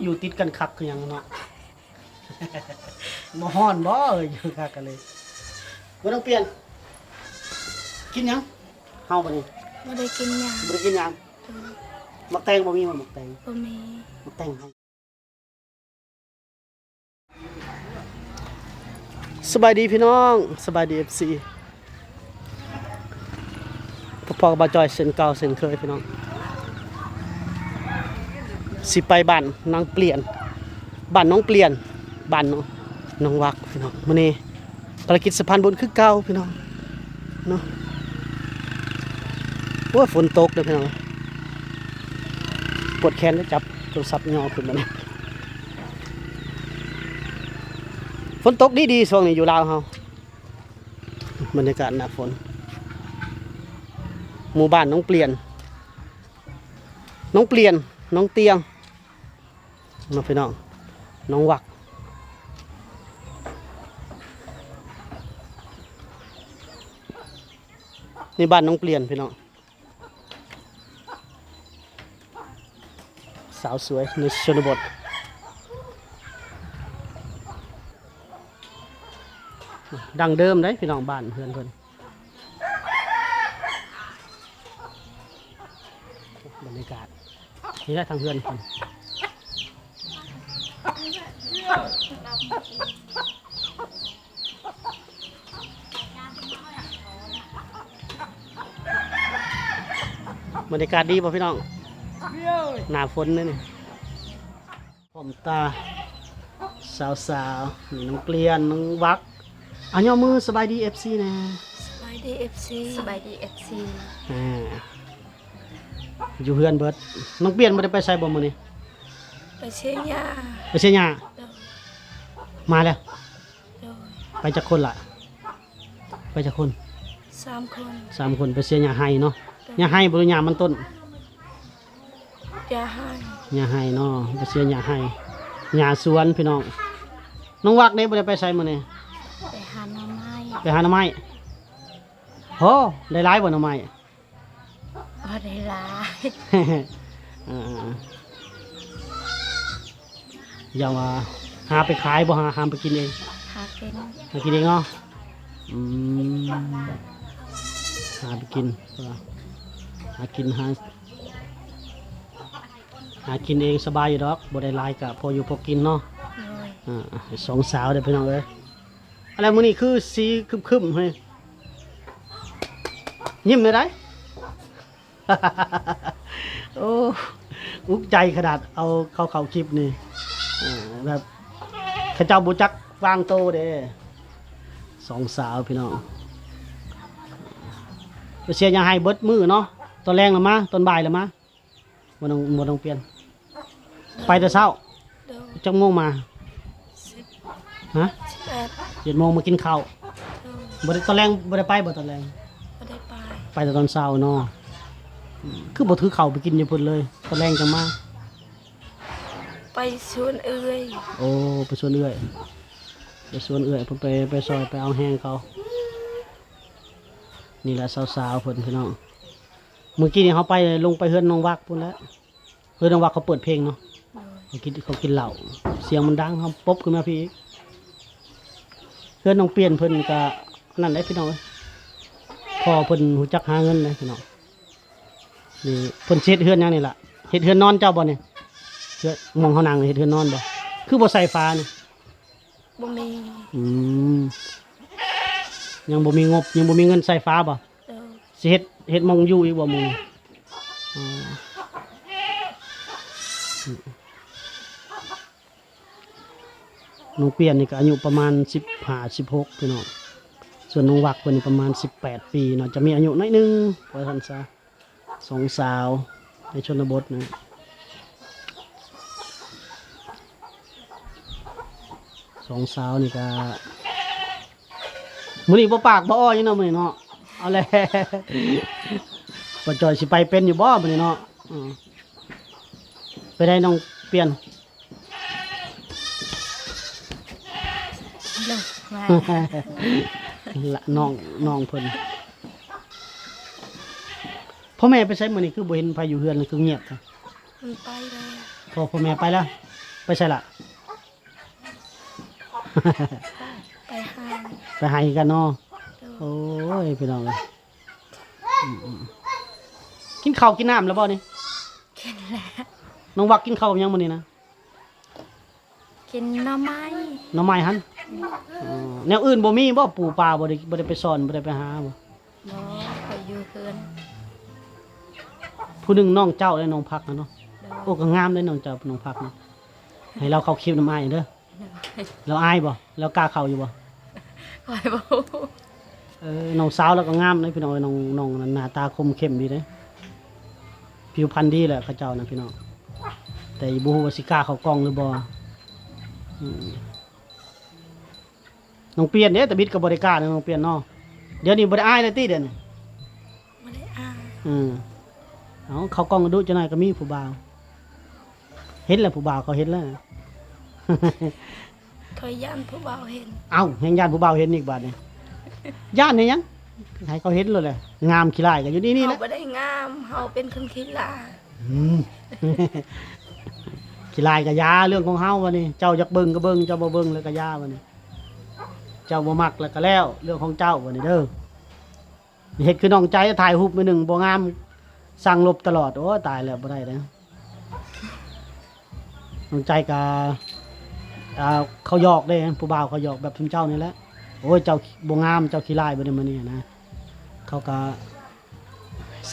ຢູ່ຕິດກັນຄັກຄືຫຍັງເນາະ. ບໍ່ຮ້ອນບໍ່? ເອີຍ ຢູ່ຄັກກັນເລີຍ. ບໍ່ຕ້ອງປ່ຽນ. ກິນຫຍັງ? ເຮົາບັດນີ້ ບໍ່ໄດ້ກິນຫຍັງ. ບໍ່ໄດ້ກິນຫຍັງ? ເອີ. ໝາກແຕງບໍ່ມີບໍ່? ໝາກແຕງ ບໍ່ມີ. ໝາກແຕງ. ສະບາຍດີພີ່ນ້ອງ ສະບາຍດີ ເອັຟຊີ ພໍ້ກັບບ່າວຈ້ອຍເຊັ່ນເກົ່າເຊັ່ນເຄີຍພີ່ນ້ອງ. ຊິໄປບ້ານນາງປ່ຽນ ບ້ານນ້ອງປ່ຽນ ບ້ານນ້ອງ ນ້ອງວັກພີ່ນ້ອງ. ມື້ນີ້ ພາລະກິດສະພານບຸນຄືເກົ່າພີ່ນ້ອງເນາະ. ໂອ້ຍ ຝົນຕົກເດີພີ່ນ້ອງ ປວດແຂນເລີຍ ຈັບໂທລະສັບຍໍຂຶ້ນມານີ້. ຝົນຕົກດີໆ ຊ່ວງນີ້ຢູ່ລາວເຮົາ. ບັນຍາກາດໜ້າຝົນ ໝູ່ບ້ານນ້ອງປ່ຽນ ນ້ອງປ່ຽນ ນ້ອງຕຽງ ເນາະພີ່ນ້ອງ ນ້ອງວັກ. ນີ້ບ້ານນ້ອງປ່ຽນພີ່ນ້ອງ ສາວສວຍໃນຊົນນະບົດ ດັ້ງເດີມເດ້ພີ່ນ້ອງ ບ້ານເຮືອນເພິ່ນ. ບັນຍາກາດ ນີ້ແຫຼະທາງເຮືອນເພິ່ນ. ບັນຍາກາດດີບໍ່ພີ່ນ້ອງ? ໜ້າຝົນເດ້ນີ້. ພ້ອມຕາສາວໆ ມີນ້ອງປ່ຽນ ນ້ອງວັກ ອາ ຍົກມືສະບາຍດີ ເອັຟຊີ ແດ່. ສະບາຍດີ ເອັຟຊີ ສະບາຍດີ ເອັຟຊີ ອ່າ ຢູ່ເຮືອນເບິດ. ນ້ອງປ່ຽນບໍ່ໄດ້ໄປໃສບໍ່ມື້ນີ້? ໄປເຊຍຫຍ້າ. ໄປເຊຍຫຍ້າ. ໂດຍ. ມາແລ້ວ. ໂດຍ. ໄປຈັກຄົນລະ? ໄປຈັກຄົນ? ສາມຄົນ. ສາມຄົນ ໄປເຊຍຫຍ້າໄຮ່ເນາະ. ໂດຍ. ຫຍ້າໄຮ່ບໍ່ ຫຼືຫຍ້າມັນຕົ້ນ? ຫຍ້າໄຮ່. ຫຍ້າໄຮ່ເນາະ ໄປເຊຍຫຍ້າໄຮ່ ຫຍ້າສວນພີ່ນ້ອງ. ນ້ອງວັກເດ້ ບໍ່ໄດ້ໄປໃສມື້ນີ້? ໄປຫາໜໍ່ໄມ້. ໄປຫາໜໍ່ໄມ້. ໂຫ ໄດ້ຫຼາຍບໍ່ໜໍ່ໄມ້? ບໍ່ໄດ້ຫຼາຍ. ເອີ ຢ່າວ່າຫາໄປຂາຍບໍ່ ຫາ ຫາໄປກິນເອງ? ຫາກິນ. ຫາກິນເອງເນາະ. ອືມ ຫາໄປກິນ ຫາກິນ ຫາ ຫາກິນເອງສະບາຍຢູ່ດອກ ບໍ່ໄດ້ຫຼາຍກະພໍຢູ່ພໍກິນເນາະ. ໂດຍ. ອ່າ ສອງສາວເດີ້ພີ່ນ້ອງເອີຍ. ອັນນັ້ນມື້ນີ້ຄືສີຄຶ້ມໆ ເຮີ້ຍ ຍິ້ມແນວໃດ? ໂອ້ ອຸກໃຈຂະໜາດ ເອົາເຂົ້າ ເຂົ້າຄລິບນີ້ ເອີ ແບບເຂົາເຈົ້າບໍ່ຈັກວາງໂຕເດ້. ສອງສາວພີ່ນ້ອງ ໄປເຊຍຫຍ້າໄຮ່ເບິດມື້ເນາະ. ຕອນແລງລະມາ ຕອນບ່າຍລະມາ. ບໍ່ຕ້ອງ ບໍ່ຕ້ອງປ່ຽນ. ໄປແຕ່ເຊົ້າ. ໂດຍ. ຈັກໂມງມາ? ສິບ. ຮະ? ສິບເອັດ. ເຈັດໂມງມາກິນເຂົ້າ. ໂດຍ. ບໍ່ໄດ້ ຕອນແລງບໍ່ໄດ້ໄປບໍ່ຕອນແລງ? ບໍ່ໄດ້ໄປ. ໄປແຕ່ຕອນເຊົ້າເນາະ. ອືມ ຄືບໍ່ຖືເຂົ້າໄປກິນຢູ່ພຸ້ນເລີຍ ຕອນແລງຈັ່ງມາ? ໄປສວນເອື້ອຍ. ໂອ້ ໄປສວນເອື້ອຍ ໄປສວນເອື້ອຍ ເພິ່ນໄປ ໄປຊ່ອຍ ໄປເອົາແຮງເຂົາ. ນີ້ແຫຼະສາວໆ ເພິ່ນພີ່ນ້ອງ. ມື້ກີ້ນີ້ເຮົາໄປ ລົງໄປເຮືອນນ້ອງວັກພຸ້ນແຫຼະ. ເຮືອນນ້ອງວັກເຂົາເປີດເພງເນາະ. ໂດຍ. ເຂົາກິນ ເຂົາກິນເຫຼົ້າ ສຽງມັນດັງ ເຮົາປົບຂຶ້ນມາພີ້ອີກ. ເຮືອນນ້ອງປ່ຽນເພິ່ນກະນັ້ນແຫຼະພີ່ນ້ອງເອີຍ ພໍ່ເພິ່ນຮູ້ຈັກຫາເງິນເດ້ພີ່ນ້ອງ. ນີ້ເພິ່ນຊິເຮັດເຮືອນຫຍັງນີ້ລະ? ເຮັດເຮືອນນອນເຈົ້າບໍ່ນີ້? ເຮືອນ ໝ່ອງເຮົານັ່ງນີ້ເຮັດເຮືອນນອນບໍ່? ຄືບໍ່ໃສ່ຝານີ້? ບໍ່ມີ. ອືມ ຍັງບໍ່ມີງົບ ຍັງບໍ່ມີເງິນໃສ່ຝາບໍ່? ໂດຍ. ຊິເຮັດ ເຮັດໝ່ອງຢູ່ອີກບໍ່ມື້ນີ້? ອືມ ນ້ອງປ່ຽນນີ້ກະອາຍຸປະມານສິບຫ້າ ສິບຫົກພີ່ນ້ອງ. ສ່ວນນ້ອງວັກເພິ່ນນີ້ປະມານສິບແປດປີເນາະ ຈະມີອາຍຸໜ້ອຍໜຶ່ງວ່າຊັ້ນຊະ. ສອງສາວໃນຊົນນະບົດນະ ສອງສາວນີ້ກະ ມື້ນີ້ບໍ່ປາກບໍ່ອໍຫຍັງເນາະ ມື້ນີ້ເນາະ. ເອົາແຫຼະ ປ້າຈ້ອຍຊິໄປເປັນຢູ່ບໍ່ມື້ນີ້ເນາະ? ອືມ ໄປໄດ້ນ້ອງປ່ຽນ ນ້ອງ ນ້ອງເພິ່ນ. ພໍ່ແມ່ໄປໃສມື້ນີ້? ຄືບໍ່ເຫັນໃຜຢູ່ເຮືອນ ຄືງຽບແທ້? ເພິ່ນໄປແລ້ວ. ພໍ່ ພໍ່ແມ່ໄປແລ້ວ. ໄປໃສລະ? ໄປຫາ ໄປຫາຄືກັນເນາະ. ໂດຍ ໂອ້ຍ ພີ່ນ້ອງເອີຍ ອືມໆ ກິນເຂົ້າກິນນ້ຳແລ້ວບໍ່ນີ້? ກິນແລ້ວ. ນ້ອງວັກກິນເຂົ້າກັບຫຍັງມື້ນີ້ນະ? ກິນໜໍ່ໄມ້ ໜໍ່ໄມ້ຫັ້ນ. ອືມ ອໍ ແນວອື່ນບໍ່ມີບໍ່? ປູປາບໍ່ໄດ້ ບໍ່ໄດ້ໄປຊ່ອນ ບໍ່ໄດ້ໄປຫາບໍ່? ບໍ່ ຂ້ອຍຢູ່ເຮືອນ. ຜູ້ໜຶ່ງນ້ອງເຈົ້າເດ້ ນ້ອງພັກນະເນາະ. ໂດຍ ໂອ້ ກໍງາມເດ້ນ້ອງເຈົ້າ ນ້ອງພັກນະ. ໃຫ້ລາວເຂົ້າຄລິບນຳອ້າຍເດີ. ໂດຍ ລາວອາຍບໍ່? ລາວກ້າເຂົ້າຢູ່ບໍ່? ຂ້ອຍບໍ່ຮູ້. ເອີ ນ້ອງສາວລາວກໍງາມເດ້ພີ່ນ້ອງເອີຍ ນ້ອງ ນ້ອງນັ້ນໜ້າຕາຄົມເຂັ້ມດີເດ້ ຜິວພັນດີແຫຼະເຂົາເຈົ້ານະພີ່ນ້ອງ ແຕ່ບໍ່ຮູ້ວ່າຊິກ້າເຂົ້າກ້ອງຫຼືບໍ່. ອືມ ນ້ອງປ່ຽນເດ້ ຕາບິດກໍບໍ່ໄດ້ກ້າເນາະ ນ້ອງປ່ຽນເນາະ. ດຽວນີ້ບໍ່ໄດ້ອາຍແລ້ວຕິ ດຽວນີ້? ບໍ່ໄດ້ອາຍ. ເອີ ເອົາ ເຂົ້າກ້ອງດຸຈັກໜ້ອຍກໍມີຜູ້ບ່າວ ເຫັນແລ້ວ ຜູ້ບ່າວເຂົາເຫັນແລ້ວ. ຂ້ອຍຢ້ານຜູ້ບ່າວເຫັນ. ເອົ້າ ແຮ່ງຢ້ານຜູ້ບ່າວເຫັນອີກບາດນີ້. ຢ້ານເຮັດຫຍັງ? ໃຫ້ເຂົາເຫັນໂລດແຫຼະ. ງາມຂີ້ລ້າຍກໍຢູ່ນີ້ ນີ້ແຫຼະ. ເຮົາບໍ່ໄດ້ງາມ ເຮົາເປັນຄົນຂີ້ລ້າຍ. ອືມ ຂີ້ລ້າຍກໍຢ່າ ເລື່ອງຂອງເຮົາບາດນີ້. ເຈົ້າຢາກເບິ່ງກໍເບິ່ງ ເຈົ້າບໍ່ເບິ່ງແລ້ວກໍຢ່າບາດນີ້. ເຈົ້າບໍ່ມັກແລ້ວກໍແລ້ວ ເລື່ອງຂອງເຈົ້າບາດນີ້ເດີ. ເຮັດຄືນ້ອງໃຈ ຖ່າຍຮູບມື້ໜຶ່ງບໍ່ງາມ ສັ່ງລົບຕະຫຼອດ. ໂອ້ຍ ຕາຍແລ້ວ ບໍ່ໄດ້ເດ້. ນ້ອງໃຈກໍ ອ່າ ເຂົາຫຍອກເດ້ ຜູ້ບ່າວເຂົາຫຍອກແບບຊຸມເຈົ້ານີ້ແຫຼະ. ໂອ້ຍ ເຈົ້າບໍ່ງາມ ເຈົ້າຂີ້ລ້າຍ ບາດນີ້ ມານີ້ນະ ເຂົາກໍ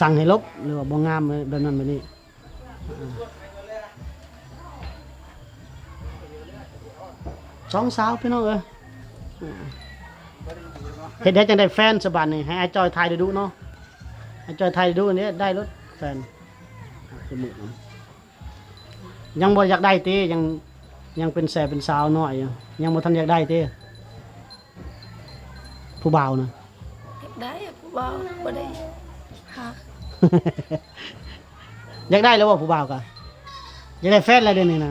ສັ່ງໃຫ້ລົບ ຫຼືວ່າບໍ່ງາມ ແບບນັ້ນແບບນີ້. ອ່າ ສອງສາວພີ່ນ້ອງເອີຍ ອ່າ ເຮັດໄດ້ຈັ່ງໄດ້ແຟນສະບາດນີ້ ໃຫ້ອ້າຍຈ້ອຍຖ່າຍດຸໆເນາະ. ອ້າຍຈ້ອຍຖ່າຍດຸໆນີ້ໄດ້ໂລດແຟນ. ອ່າ ຄືມື້ນຳ ຍັງບໍ່ຢາກໄດ້ຕິ? ຍັງ ຍັງເປັນແຊເປັນສາວນ້ອຍຢູ່ ຍັງບໍ່ທັນຢາກໄດ້ຕິ? ຜູ້ບ່າວນະ ຢາກໄດ້ຜູ້ບ່າວ ບໍ່ໄດ້ຫາ. ຢາກໄດ້ແລ້ວບໍ່ຜູ້ບ່າວກະ? ຢາກໄດ້ແຟນແລ້ວດຽວນີ້ນະ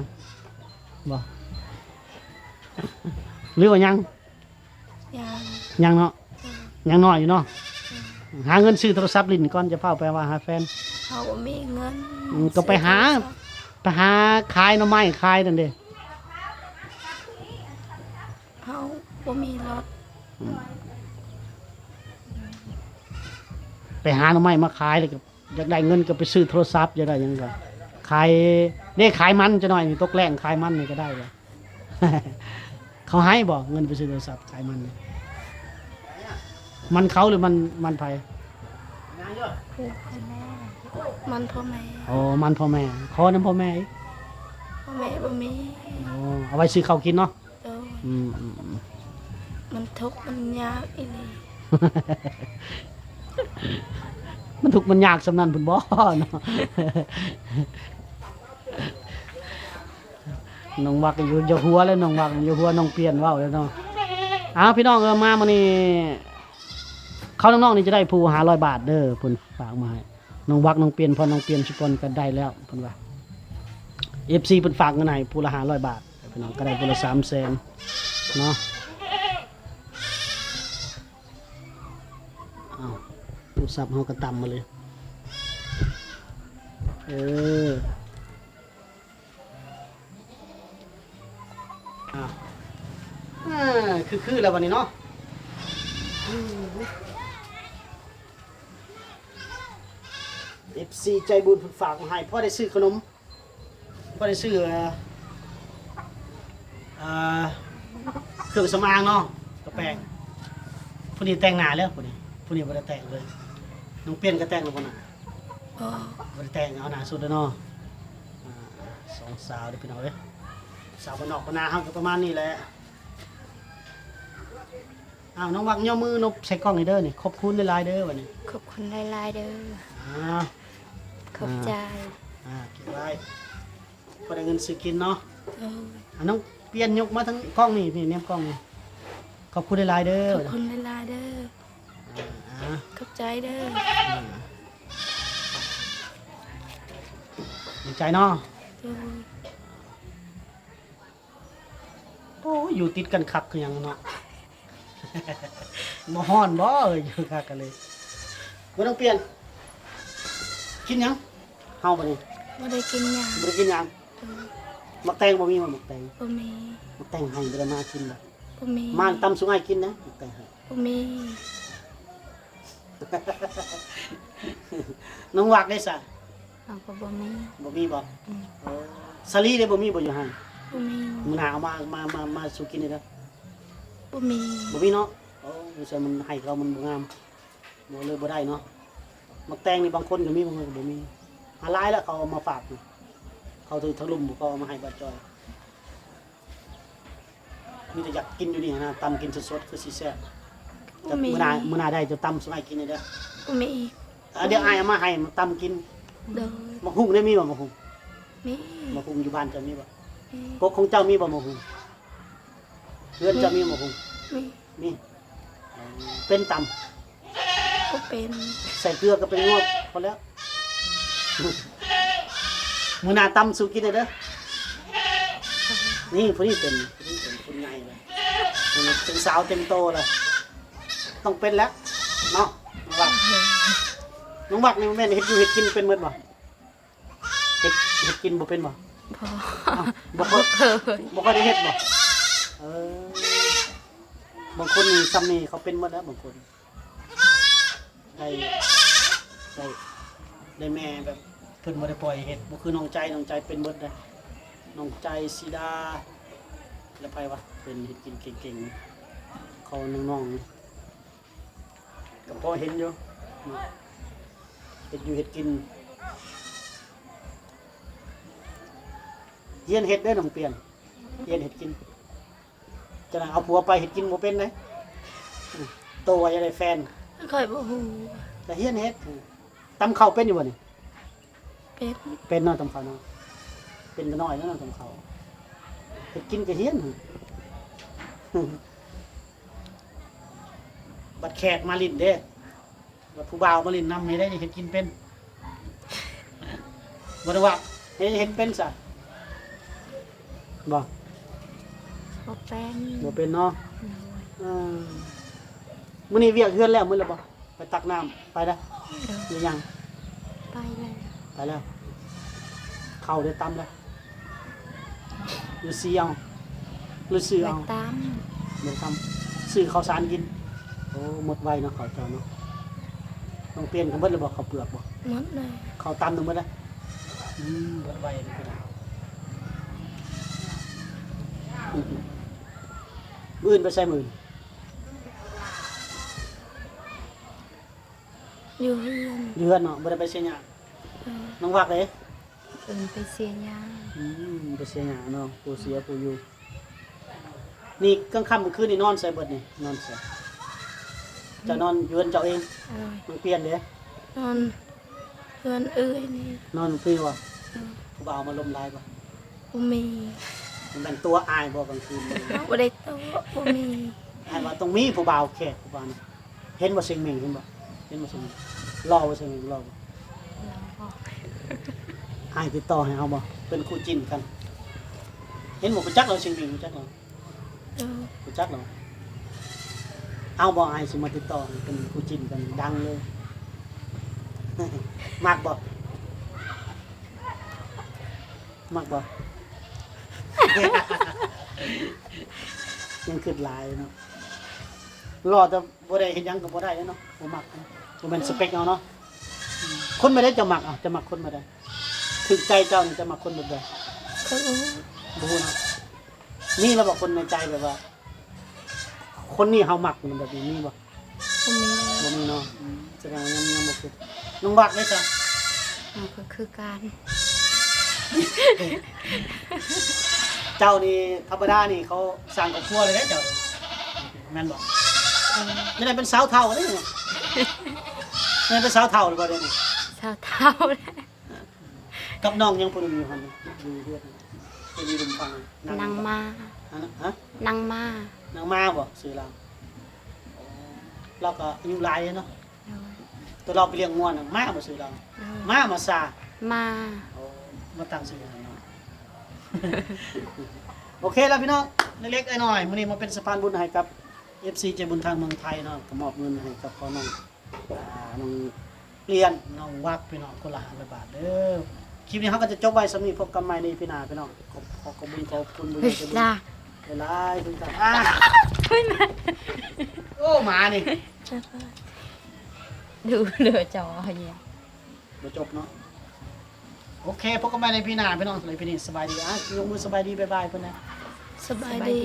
ບໍ່ ຫຼືວ່າຍັງ? ຍັງ ຍັງເນາະ. ເອີ ຍັງນ້ອຍຢູ່ເນາະ. ເອີ ຫາເງິນຊື້ໂທລະສັບຫຼິ້ນກ່ອນ ຈະຟ້າວໄປວ່າຫາແຟນ. ເຮົາບໍ່ມີເງິນ. ອືມ ກໍໄປຫາ ຊື້ໂທລະສັບ ໄປຫາຂາຍໜໍ່ໄມ້ຂາຍນັ້ນເດ້. ເຮົາບໍ່ມີລົດ. ອືມ ໄປຫາໜໍ່ໄມ້ມາຂາຍ ແລ້ວກໍຢາກໄດ້ເງິນກໍໄປຊື້ໂທລະສັບ ຢາກໄດ້ຫຍັງກໍຂາຍເດ້. ຂາຍມັນຈັກໜ້ອຍນີ້ ຕົກແລ້ງຂາຍມັນນີ້ກໍໄດ້ແລ້ວ. ເຂົາໃຫ້ບໍ່ເງິນໄປຊື້ໂທລະສັບ ຂາຍມັນນີ້? ມັນເຂົາ ຫຼືມັນ ມັນໃຜ? ມັນພໍ່ແມ່. ອໍ ມັນພໍ່ແມ່. ຂໍນຳພໍ່ແມ່ອີກ. ພໍ່ແມ່ບໍ່ມີ. ອໍ ເອົາໄວ້ຊື້ເຂົ້າກິນເນາະ. ໂດຍ. ອືມໆໆ ມັນທຸກມັນຍາກອີ່ຫຼີ. ມັນທຸກມັນຍາກສ່ຳນັ້ນພຸ້ນບໍ່ເນາະ? ນ້ອງວັກຢູ່ ຢ່າຫົວແລ້ວ ນ້ອງວັກຢູ່ ຢ່າຫົວນ້ອງປ່ຽນເວົ້າແລ້ວເນາະ. ອ້າວ ພີ່ນ້ອງເອີຍ ມາມື້ນີ້ ເຂົານ້ອງໆນີ້ຈະໄດ້ຜູ້ຫ້າຮ້ອຍບາດເດີ ເພິ່ນຝາກມາໃຫ້. ນ້ອງວັກ ນ້ອງປ່ຽນ ເພາະນ້ອງປ່ຽນ ຊຸປອນ ກໍໄດ້ແລ້ວເພິ່ນວ່າ. ເອັຟຊີ ເພິ່ນຝາກເງິນໃຫ້ຜູ້ລະຫ້າຮ້ອຍບາດ ພີ່ນ້ອງ ກໍໄດ້ຜູ້ລະສາມແສນເນາະ. ອ້າວ ໂທລະສັບເຮົາກໍຕ່ຳມາເລີຍ. ເອີ ອ່າ ຄືໆແລ້ວບັດນີ້ເນາະ. ເອັຟຊີໃຈບຸນເພິ່ນຝາກມາໃຫ້ ພໍໄດ້ຊື້ຂະໜົມ ພໍໄດ້ຊື້ ເອີ ເອີ ເຄື່ອງສຳອາງເນາະ ກະແປງ. ຜູ້ນີ້ແຕ່ງໜ້າແລ້ວ ຜູ້ນີ້ ຜູ້ນີ້ບໍ່ໄດ້ແຕ່ງເລີຍ. ນ້ອງປ່ຽນກໍແຕ່ງແລ້ວບໍ່ໜ້າ? ບໍ່ ບໍ່ໄດ້ແຕ່ງ ເອົາໜ້າສຸດແລ້ວເນາະ. ອ່າ ສອງສາວເດີພີ່ນ້ອງເອີຍ ສາວບ້ານນອກບ້ານນາເຮົາກໍປະມານນີ້ແຫຼະ. ອ້າວ ນ້ອງວັກ ຍົກມືນົບໃສ່ກ້ອງນີ້ເດີນີ້. ຂອບຄຸນຫຼາຍໆເດີ ບັດນີ້ ຂອບຄຸນຫຼາຍໆເດີ. ອ່າ ຂອບໃຈ. ອ່າ ເກັບໄວ້ ພໍໄດ້ເງິນຊື້ກິນເນາະ. ໂດຍ. ອ່າ ນ້ອງປ່ຽນຍົກມາທາງກ້ອງນີ້ ນີ້ ແນມກ້ອງນີ້. ຂອບຄຸນຫຼາຍໆເດີ ຂອບຄຸນຫຼາຍໆເດີ. ອ່າ ຂອບໃຈເດີ. ອ່າ ດີໃຈເນາະ. ໂດຍ. ໂອ້ຍ ຢູ່ຕິດກັນຄັກຄືຫຍັງເນາະ. ບໍ່ຮ້ອນບໍ່? ເອີຍ ຢູ່ຄັກກັນເລີຍ. ບໍ່ຕ້ອງປ່ຽນ. ກິນຫຍັງ? ເຮົາບັດນີ້ ບໍ່ໄດ້ກິນຫຍັງ ບໍ່ໄດ້ກິນຫຍັງ. ເອີ ໝາກແຕງບໍ່ມີບໍ່? ໝາກແຕງ ບໍ່ມີ. ໝາກແຕງໄຮ່ບໍ່ໄດ້ມາກິນບໍ່? ບໍ່ມີ. ມາຕຳສູ່ອ້າຍກິນນະ ໝາກແຕງໄຮ່ ບໍ່ມີ. ນ້ອງວັກເດ້ຊະ? ເຮົາກໍບໍ່ມີ. ບໍ່ມີບໍ່? ອືມ. ໂອ້ ສາລີເດ້ ບໍ່ມີບໍ່ຢູ່ຫັ້ນ? ບໍ່ມີ. ມື້ໜ້າເອົາມາ ມາ ມາ ມາສູ່ກິນເດີ. ບໍ່ມີ. ບໍ່ມີເນາະ? ໂອ້ ສງໄສມັນໄຮ່ເຂົາມັນບໍ່ງາມ ບໍ່ ເລີຍບໍ່ໄດ້ເນາະ. ໝາກແຕງນີ້ບາງຄົນກໍມີ ບາງຄົນກໍບໍ່ມີ. ຫາຫຼາຍແລ້ວເຂົາເອົາມາຝາກ ເຂົາຖືກທາງລຸ່ມ ເຂົາເອົາມາໃຫ້ບ່າວຈ່ອຍ. ມີແຕ່ຢາກກິນຢູ່ນີ້ຫັ້ນນະ ຕຳກິນສົດໆ ຄືຊິແຊບ. ບໍ່ມີ. ມື້ໜ້າ ມື້ໜ້າໄດ້ເຈົ້າຕຳສູ່ອ້າຍກິນເດີ. ບໍ່ມີອີກ. ອ່າ ດຽວອ້າຍເອົາມາໃຫ້ ມາຕຳກິນ. ໂດຍ. ໝາກຫຸ່ງໄດ້ມີບໍ່ ໝາກຫຸ່ງ? ມີ. ໝາກຫຸ່ງຢູ່ບ້ານເຈົ້າມີບໍ່? ມີ. ກົກຂອງເຈົ້າມີບໍ່ໝາກຫຸ່ງ? ເຮືອນເຈົ້າມີໝາກຫຸ່ງ? ມີ. ມີ. ເປັນຕຳ? ບໍ່ເປັນ. ໃສ່ເກືອກໍເປັນງວດພໍແລ້ວ. ມື້ໜ້າຕຳສູ່ກິນເດີ. ນີ້ຜູ້ນີ້ເປັນ ຜູ້ນີ້ເປັນຄົນໃຫຍ່ແລ້ວ ເປັນສາວເຕັມໂຕແລ້ວ ຕ້ອງເປັນແລ້ວເນາະ. ນ້ອງວັກ ນ້ອງວັກນີ້ແມ່ນເຮັດຢູ່ເຮັດກິນເປັນໝົດບໍ່? ເຮັດ ເຮັດກິນບໍ່ເປັນບໍ່? ບໍ່. ອ້າວ ບໍ່ຄ່ອຍ ບໍ່ເຄີຍ ບໍ່ຄ່ອຍໄດ້ເຮັດບໍ່? ເອີ ບາງຄົນນີ້ຊ່ຳນີ້ເຂົາເປັນໝົດແລ້ວ ບາງຄົນ ໄດ້ ໄດ້ ໄດ້ແມ່ແບບເພິ່ນບໍ່ໄດ້ປ່ອຍເຮັດ ບໍ່ຄືນ້ອງໃຈ ນ້ອງໃຈເປັນເບິດເດ້. ນ້ອງໃຈ ສີດາ ແລະ ໃຜວະ ເພິ່ນເຮັດກິນເກັ່ງໆ ເຂົານ້ອງໆ ກໍພໍເຫັນຢູ່ ເຮັດຢູ່ເຮັດກິນ. ຮຽນເຮັດເດີນ້ອງປຽນ ຮຽນເຮັດກິນ. ຈັ່ງນັ້ນເອົາຜົວໄປເຮັດກິນບໍ່ເປັນເດ້. ໂຕວ່າຢາກໄດ້ແຟນ. ຂ້ອຍບໍ່ຮູ້. ກໍຮຽນເຮັດ. ຕຳເຂົ້າເປັນຢູ່ບໍ່ນີ້? ເປັນ. ເປັນເນາະ ຕຳເຂົ້າເນາະ. ເປັນແຕ່ນ້ອຍແລ້ວເນາະ ຕຳເຂົ້າ. ເຮັດກິນກໍຮຽນ. ບັດແຂກມາຫຼິ້ນເດ້ ບັດຜູ້ບ່າວມາຫຼິ້ນນຳນີ້ໄດ້ ເຮັດກິນເປັນ. ບໍ່ໄດ້ວ່າ ເຮັດ ເຮັດເປັນຊະ ບໍ່? ບໍ່ເປັນ. ບໍ່ເປັນເນາະ. ໂດຍ. ເອີ ມື້ນີ້ວຽກເຮືອນແລ້ວໝົດແລ້ວບໍ່? ໄປຕັກນ້ຳ ໄປແລ້ວ. ໂດຍ. ມີຫຍັງ? ໄປແລ້ວ. ໄປແລ້ວ. ເຂົ້າໄດ້ຕຳແລ້ວ. ຫຼືຊື້ເອົາ ຫຼືຊື້ເອົາ? ໄປຕຳ. ບໍ່ໄດ້ຕຳ ຊື້ເຂົ້າສານກິນ. ໂອ້ ໝົດໄວເນາະ ເຂົ້າເຈົ້າເນາະ. ຕ້ອງປ່ຽນກັນເບິດແລ້ວບໍ່? ເຂົ້າເປືອກບໍ່? ໝົດແລ້ວ. ເຂົ້າຕຳນັ້ນໝົດແລ້ວ. ອືມ ໝົດໄວເດ້. ມື້ອື່ນໄປໃສມື້ອື່ນ? ຢູ່ເຮືອນ. ຢູ່ເຮືອນເນາະ ບໍ່ໄດ້ໄປເສຍຫຍ້າ. ເອີ. ນ້ອງວັກເດ້? ເອີ ໄປເສຍຫຍ້າ. ອືມ ໄປເສຍຫຍ້າເນາະ ຜູ້ເສຍຜູ້ຢູ່. ນີ້ກາງຄ່ຳກາງຄືນນີ້ນອນໃສເບິດນີ້? ນອນໃສ? ເຈົ້ານອນຢູ່ເຮືອນເຈົ້າເອງ? ເອີ. ນ້ອງປຽນເດ້? ນອນເຮືອນເອື້ອຍນີ້. ນອນຟຣີບໍ່? ເອີ. ຜູ້ບ່າວມາລົມຫຼາຍບໍ່? ບໍ່ມີ. ມັນແມ່ນຕົວະອ້າຍບໍ່ກາງຄືນນີ້? ບໍ່ໄດ້ຕົວະ ບໍ່ມີ. ອ້າຍວ່າຕ້ອງມີຜູ້ບ່າວແຂກ ຜູ້ບ່າວນີ້. ເຫັນບໍ່ ເຊງເໝັງ ເຫັນບໍ່? ເຫັນບໍ່ ເຊງເໝັງ? ຫຼໍ່ບໍ່ ເຊງເໝັງ? ຫຼໍ່ບໍ່? ອ້າຍຕິດຕໍ່ໃຫ້ເຮົາບໍ່? ເປັນຄູ່ຈິ້ນກັນ. ເຫັນບໍ່? ຮູ້ຈັກລາວ ເຊງເໝັງ ຮູ້ຈັກລາວ? ເອີ. ຮູ້ຈັກລາວ? ເອົາບໍ່? ອ້າຍຊິມາຕິດຕໍ່ໃຫ້ເປັນຄູ່ຈິ້ນກັນ ດັງເລີຍ. ມັກບໍ່? ມັກບໍ່? ຍັງຄິດຫຼາຍເນາະ. ຫຼໍ່ແຕ່ບໍ່ໄດ້ເຮັດຫຍັງກໍບໍ່ໄດ້ເນາະ. ບໍ່ມັກເນາະ. ບໍ່ແມ່ນສະເປັກເຮົາເນາະ. ອືມ. ຄົນແບບໃດເຈົ້າມັກ? ເອົາ ເຈົ້າມັກຄົນແບບໃດ? ຖືກໃຈເຈົ້ານີ້ ເຈົ້າມັກຄົນແບບໃດ? ເອີ. ບໍ່ຮູ້ເນາະ. ມີແລ້ວບໍ່ຄົນໃນໃຈແບບວ່າ ຄົນນີ້ເຮົາມັກ ແບບນີ້ມີບໍ່? ບໍ່ມີ. ບໍ່ມີເນາະ. ອືມ ສະແດງວ່າຍັງ ຍັງບໍ່ຄິດ. ນ້ອງວັກເດ້ຊະ? ມັນກໍຄືກັນ. ເຈົ້ານີ້ທຳມະດານີ້ເຂົາສ້າງຄອບຄົວເລີຍເດ້ເຈົ້າ ແມ່ນບໍ່? ເອີ. ນີ້ໄດ້ເປັນສາວເຖົ້າເດ້ນີ້. ນີ້ເປັນສາວເຖົ້າຫຼືບໍ່ເດນີ້? ສາວເຖົ້າແລ້ວ. ກັບນ້ອງຍັງຜູ້ໜຶ່ງຢູ່ຫັ້ນ ຢູ່ເຮືອນ ເພິ່ນຢູ່ລຸ່ມຝັ່ງ ນາງມາ. ນາງມາ. ນາງມາ ນາງມາບໍ່? ຊື່ລາວ. ອໍ ລາວກໍອາຍຸຫຼາຍແລ້ວເນາະ. ໂດຍ. ຕົວລາວໄປລ້ຽງງົວນະ ມາບໍ່ຊື່ລາວ? ໂດຍ. ມາ ມາຊາ? ມາ. ໂອ້ ມາຕັ້ງຊື່ໃຫ້ເນາະ. ໂອເຄລະພີ່ນ້ອງ ເລັກໆນ້ອຍໆ ມື້ນີ້ມາເປັນສະພານບຸນໃຫ້ກັບເອັບຊີໃຈບຸນທາງເມືອງໄທເນາະ ກໍມອບເງິນໃຫ້ກັບພໍ່ນ້ອງ ອ່າ ນ້ອງລຽນ ນ້ອງວັກ ພີ່ນ້ອງ ຄົນລະຫ້າຮ້ອຍບາດເດີ. ຄລິບນີ້ເຮົາກໍຈະຈົບໄວ້ສ່ຳນີ້ ພົບກັນໃໝ່ໃນອີພີໜ້າພີ່ນ້ອງ. ຂໍ ຂໍຂອບຄຸນ ຂອບຄຸນຜູ້ໃຫຍ່ໃຈບຸນຫຼາຍໆ ເຊັ່ນກັນ. ອ້າ ໂອ້ ໝານີ້ ດູ ດູຈໍເຮົາຢູ່ ບໍ່ຈົບເນາະ. ໂອເຄ ພົບກັນໃໝ່ໃນອີພີໜ້າພີ່ນ້ອງ. ສຳລັບອີພີນີ້ສະບາຍດີ. ອ່ະ ຍົກມືສະບາຍດີ ບາຍບາຍເພິ່ນນະ. ສະບາຍດີ.